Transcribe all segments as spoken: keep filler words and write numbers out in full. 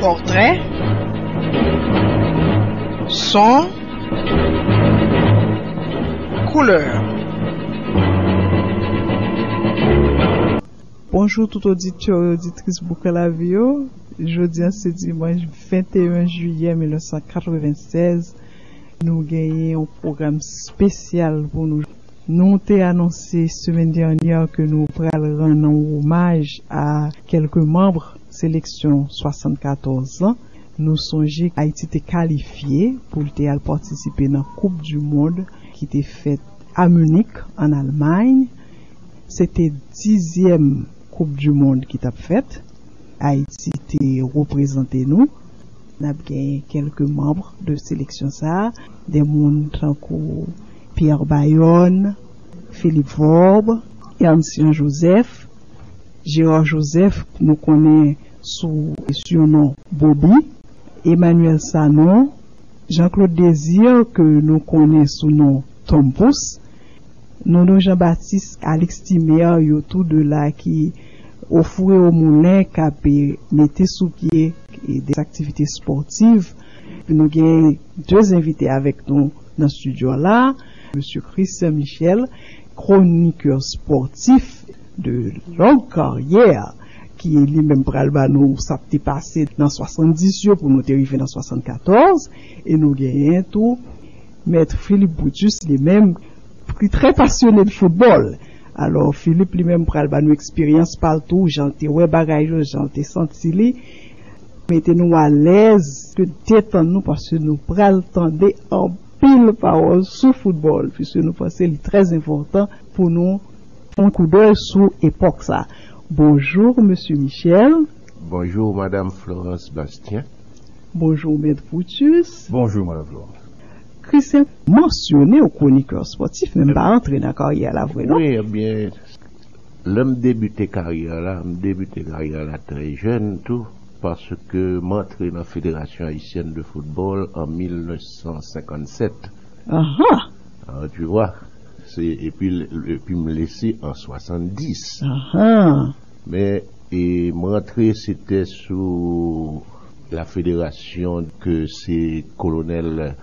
Pòtrè, son, koulè. Bonjou tout oditè e oditris Boukan Lavi yo. Jodi a se dimanch venteyen jiyè mil nèf san katrevennsèz. Nou genyen yon pwogram espesyal pou nou. Nou te anonse semèn dènyè ke nou pral rann yon omaj a kèlke manm seleksyon swasannkatòz lan. Nou sonje Ayiti te kalifye pou l te al patisipe nan Koup di Mond ki te fèt a Munich, ann Almay. Se te dizyèm Koup di Mond ki t ap fèt. Ayiti te reprezante nou. N ap gen kèlke manm de seleksyon sa a, de moun tankou Pierre Bayonne, Philippe Vorbe, Ernst Jean Joseph, Gérard Joseph, nou konnen sou sinon Bobby, Emmanuel Sanon, Jean-Claude Désir, ke nou konnen sou non Tom Pouce, Nono Jean Baptiste, Alix Timer, yo tou de la ki o four e o moulen, k ap mete sou pye e de aktivite spòtiv. Epi nou gen de envite avèk nou nan estidyo la, Mesye Christian Michel, kronikè spòtif de long karyè, ki li menm pral ba nou sa k te pase nan swasanndis yo pou nou te rive nan swasannkatòz, e nou genyen tou Mèt Philippe Brutus, li menm, ki trè pasyone de foutbòl. Alò, Philippe li menm pral ba nou eksperyans pa l tou, jan l te wè bagay yo, jan l te santi li. Mete nou alèz, ke detann nou, paske nou pral tande anpil pawòl sou foutbòl, piske nou panse li trè enpòtan pou nou fè yon koudèy sou epòk sa. Bonjou, Mesye Michel. Bonjou, Madanm Florence Bastien. Bonjou, Mèt Brutus. Bonjou, Madanm Florence. Christian, mansyone w kronikè spòtif, men m pa antre nan karyè la vre, non? Wi, ebyen, lè m debite karyè la, m debite karyè la trè jèn tou, paske m antre nan Fédération Haïtienne de Football an mil nèf san senkannsèt. Aha! Ah, tu vois, se, epi, epi m lese an swasanndis. Aha! Men, e, m rantre, se te sou la fédération ke se kolonèl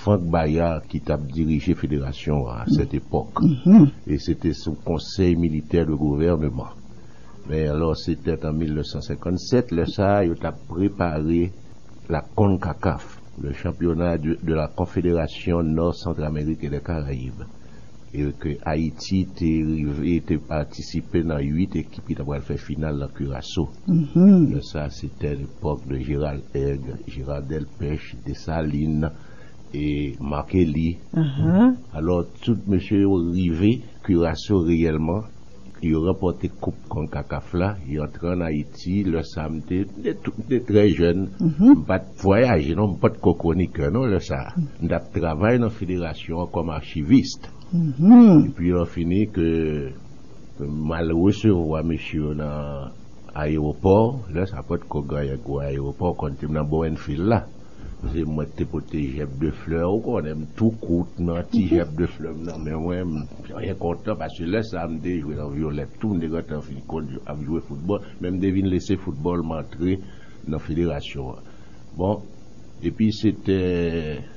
Franck Bayard ki t ap dirije federasyon an a cette époque. Mhm. E se te sou Conseil militaire de gouvernement. Men alò, se te an mil nèf san senkannsèt, lè sa a, yo t ap prepare la CONCACAF, le championnat de, de la Confédération Nord Centrafrique et des Caraïbes. E ke Ayiti te rive, te patisipe nan uit ekip ki ta pral fè final nan Curaçao. Mhm. Lè sa, se te lepòk de Gérald Aigle, Gérard Delpech, Dessalines e Martelly. Aha. Alò, tout mesye yo rive Curaçao reyèlman. Yo ranpòte koup CONCACAF la, yo antre ann Ayiti, lè sa a m te, m te tou, m te trè jèn, mhm, m pa t vwayaje non, m pa t ko kronikè non, lè sa a. M t ap travay nan federasyon an kòm achivis. Mhm. Epi lè fini ke m al resevwa mesye yo nan ayewopò, lè sa a pa t ko gen gwo ayewopò, konn te m nan Bowenfield la. Se mwen ki te pote jèb de flè, ou konnen m tou kout, nan ti jèb de flè m nan men mwen, m byen kontan, paske lè sa a m te jwe nan Vyolèt tou, m te gentan fin konn ap jwe foutbòl, men m te vin lese foutbòl, m antre nan federasyon an. Bon, epi se te,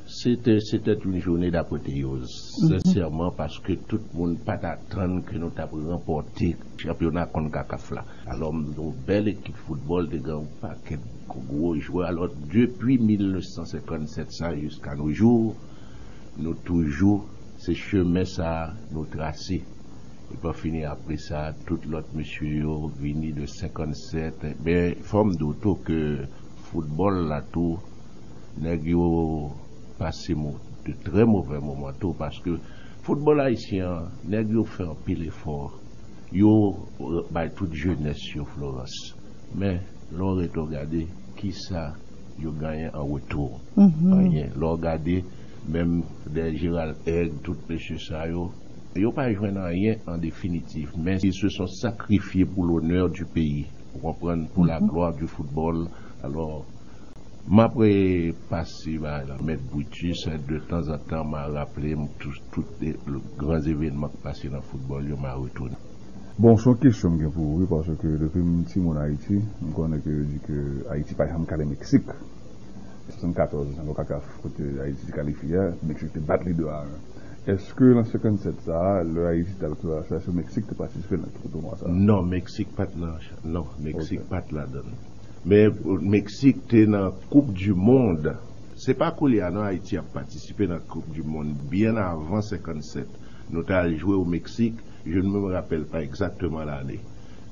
se te, se te yon jounen dapoteyoz, mhm, sensèman, paske tout moun pa t atann ke nou t ap ranpòte chanpyona CONCACAF la. Alò, m, yon bèl ekip foutbòl, te gen yon pakèt gwo jwè. Alò, depi mil nèf san senkannsèt sa jiska nou jou, nou toujou, se chemen sa a nou trase. Epi fini apre sa, tout lòt mesye yo vini de senkannsèt. Men, fò m di w tou ke foutbòl la tou, nèg yo pase mo-, de trè movè moman tou, paske foutbòl ayisyen an, nèg yo fè anpil efò. Yo, euh, bay tout jenès yo, Florence. Men, lè w rete w gade, kisa yo genyen an retou? Mhm. Anyen. Lè w gade, menm dèyè Gérald Aigle, tout mesye sa yo, yo pa jwenn anyen an definitif. Men, ils se sont sacrifiés pour l'honneur du pays. Ou konprann? Pour la, mhm, gloire du football. Alò, m ap repase ba Mèt Brutus, de tanzantan, m a raple m tout, tout, eh, gran evènman k pase nan foutbòl yo, m a retounen. Bon, se yon kesyon m gen pou ou, wi, paske depi m timoun Ayiti, m konnen ke yo di ke Ayiti pa janm kale Meksik. Swasannkatòz, nan Konkakaf, kote Ayiti te kalifye a, Meksik te bat li de a en. Èske nan senkannsèt sa a, lè Ayiti t al Kroasi a, se Meksik te patisipe nan tounwa sa a? Non, Meksik pa t nan, non, Meksik pa t ladan l. Men, Meksik te nan Coupe du Monde. Se pa koulye a, non, Ayiti ap patisipe nan Coupe du Monde. Byen avan senkannsèt, nou t al jwe o Meksik. Je ne me rappelle pas exactement l'année.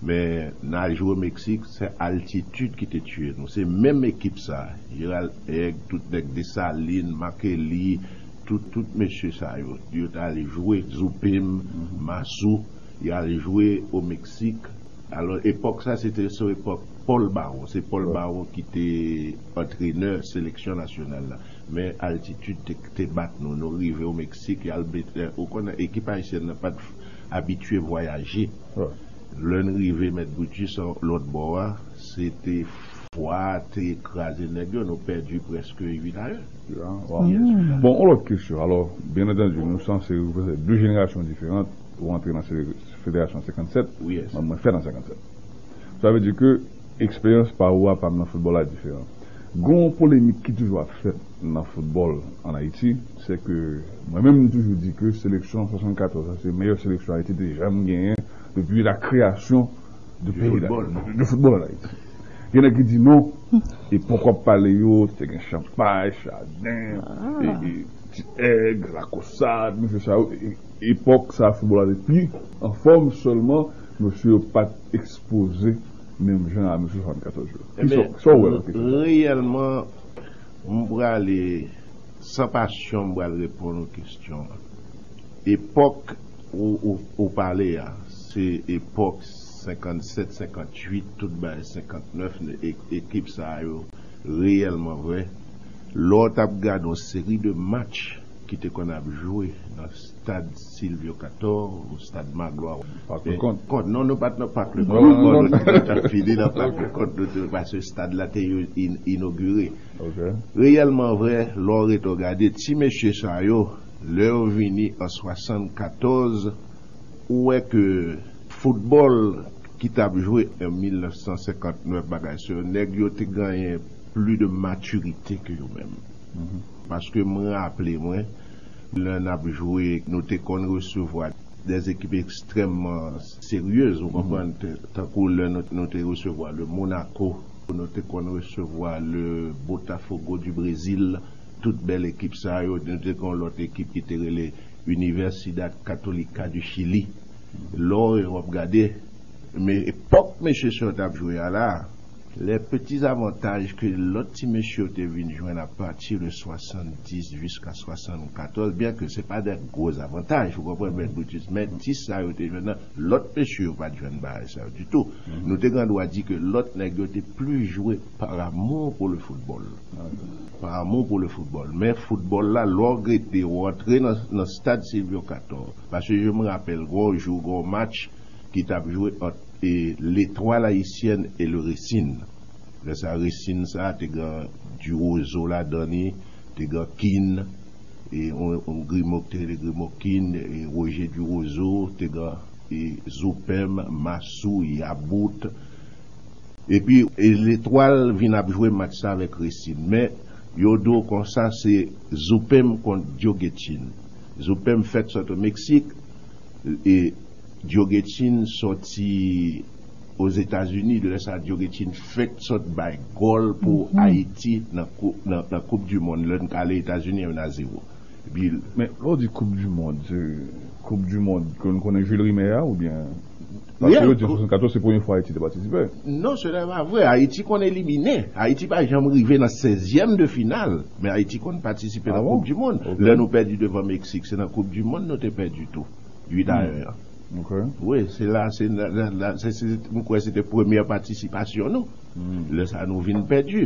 Men n al jwe o Meksik, se altitid ki te tiye nou. Se menm ekip sa, Gérald Aigle, tout nèg Desalin, Martelly, tout, tout mesye sa yo. Yo t al jwe, Zoupim, Masou, y al jwe o Meksik. Alò, epòk sa, se te sou epòk Paul Baron. Se Paul Baron ki te antrenè seleksyon nasyonal la. Men altitid te, te bat nou. Nou rive o Meksik, y al bet, ou konnen, ekip ayisyèn nan pa t abitye vwayaje. Lè n rive, Mèt Brutus, lòt bò a, se te fwa te kraze nèg yo, nou pèdi prèske uit a en. Bon, yon lòt kesyon. Alò, byen antandi, nou sanse reprezante de jenerasyon diferan. Ou antre nan se-, federasyon an senkannsèt, mwen, mwen fèt an senkannsèt. Sa vle di ke eksperyans pa ou a pa m nan foutbòl la diferan. Gon polemik ki toujou ap fèt nan foutbòl ann Ayiti, se ke mwen menm, m toujou di ke seleksyon swasannkatòz la, se meyè seleksyon Ayiti te janm genyen depi la kreyasyon de peyi la, de foutbòl ann Ayiti. Gen nèg ki di non, epòk w ap pale yo, te gen chanpay, chaden, e, e, ti èg, lakosad, mesye sa yo, e, e, epòk sa foutbòl la te pi anfòm, sèlman mesye yo pa t ekspoze menm jan a mesye swasannkatòz yo. Ki sa, sa w wè nan kesyon sa? Reyèlman, m prale san pasyon, m pral reponn ou kesyon an. Epòk ou, ou, ou pale a, se epòk senkannsèt, senkantuit, tout bagay, senkantnèf, e-, ekip sa yo, reyèlman vre, lè w t ap gade yon seri de match ki te konn ap jwe nan stad Sylvio Cator ou stad Magloire. Parc Leconte. Non, nou pa t nan Parc Leconte. Non, non, non, non. Nou te, nou t ap fini nan Parc Leconte, nou te, paske stad la te in-, inogire. Reyèlman vre, lè w ret w gade, ti mesye sa yo, lè yo vini an swasannkatòz, ou wè ke foutbòl ki t ap jwe an mil nèf san senkantnèf, bagay sa yo, nèg yo te genyen pli de matirite ke yo menm. Paske mwen raple mwen, lè n ap jwe, nou te konn resevwa de ekip ekstrèmman seryez, ou konprann, tankou lè nou, nou te resevwa le Monaco, nou te konn resevwa le Botafogo du Brésil, tout bèl ekip sa yo, nou te gen yon lòt ekip ki te rele Universidad Católica du Chili. Lè w ap gade, men epòk mesye sa yo t ap jwe a la, les petits avantages ke lòt ti mesye yo te vin jwenn apati de swasanndis jiska swasannkatòz, byen ke se pa de gwo zavantaj, ou konprann, Mèt Brutus, men ti sa yo te jwenn nan, lòt mesye yo pa t jwenn bagay sa yo ditou. Nou te gen dwa di ke lòt nèg yo te plis jwe par amour pour le football. Par amour pour le football. Men foutbòl la, lè w rete, w antre nan, nan stad Sylvio Cator. Paske je me rappelle, gon jou, gon match ki t ap jwe ant, e, L'Étoile Haïtienne e le Racing. Lè sa, Racing sa, te gen Durozeau ladan li, te gen Kean, e, on, on Grimaud ki te rele Grimaud Kean, e, Roger Durozeau, te gen, e, Zoupem, Massou, Yabout. Epi, e, Letwal vin ap jwe match sa avèk Racing. Men, yo di w konsa, se Zoupem kont Dioguetin. Zoupem fèk sot o Meksik, e Dioguetin soti Ozetazini. Lè sa, Dioguetin fèk sot bay gòl pou Ayiti nan kou-, nan, nan Koup di Mond. Lè n kale Etazini en a zewo. Epi, men, lè w di Koup di Mond, se Koup di Mond ke nou konnen Jules Rimet a, oubyen? Paske yo di swasannkatòz, se premye fwa Ayiti te patisipe. Non, se pa vre. Ayiti konn elimine. Ayiti pa janm rive nan sèzyèm de final. Men Ayiti konn patisipe nan Koup di Mond. Lè nou pèdi devan Meksik, se nan Koup di Mond nou te pèdi tou. Uit a en an. Wi, se la, se la, la, la, se, se, mwen kwè se te premyè patisipasyon nou. Lè sa nou vin pèdi.